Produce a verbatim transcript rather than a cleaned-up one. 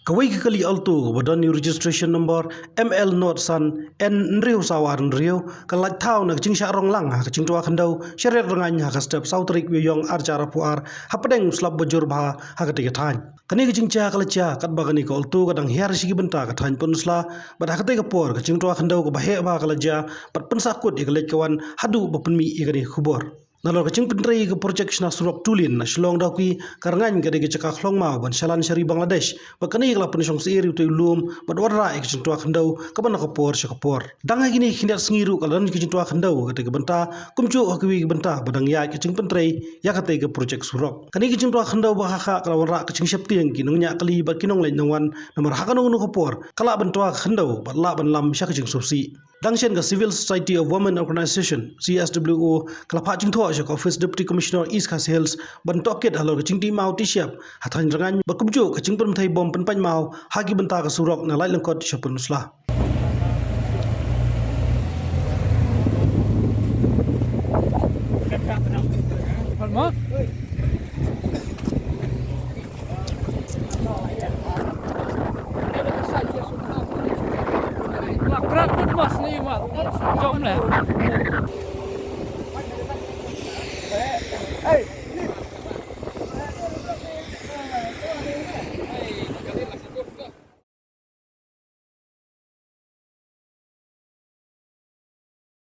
Kawei ka kali Alto kaba don ïa u registration number M L nod san N hynriew saw ar hynriew ka la lait thaw na ka jingshah rong lang ha ka jingtwa khyndew sha Riat Rngaiñ ha ka step saw tarik Iewïong ar hajar arphew ar hapdeng u slap ba jur bha ha katei ka thaiñ. Kane ka jingjia ka la jia katba kane ka Alto ka dang hiar sha ki bynta ka thaiñ Pynursla, bad ha katei ka por ka jingtwa khyndew kaba heh bha ka la jia, bad pynsakut ïa ka leit ka wan haduh ba pynmih ïa kane ka khubor. Nalor ka jingpyntrei ïa ka projek shna surok two lane na Shillong Dawki, ka Rngaiñ ka dei ka jaka khlong maw ban shalan sha ri Bangladesh, bad kane ka la pynshong syier ïa utei u lum bad wanrah ïa ka jingtwa khyndew kaba na ka por sha ka por. Dang ha kine ki khyndiat sngi ruh ka la don ka jingtwa khyndew ha katei ka bynta, kumjuh ha kiwei ki bynta ba dang ïaid ka jingpyntrei ïa katei ka projek surok. Kane ka jingtwa khyndew ba kha kha ka la wanrah ka jingsheptieng ki nongñiah kali bad ki nongleit nongwan, namar ha kano kano ka por ka lah ban twa khyndew bad lah ban lam sha ka jingsngewsih. Dang shen ka Civil Society of Women Organization, C S W O, ka la phah jingthoh sha ka Office Deputy Commissioner East Khasi Hills ban tohkit halor ka jingtih maw tih shyiap ha thaiñ Rngaiñ, bad kumjuh ka jingpynbthei bom pynpait maw ha ki bynta ka surok na Laitlyngkot sha Pynursla.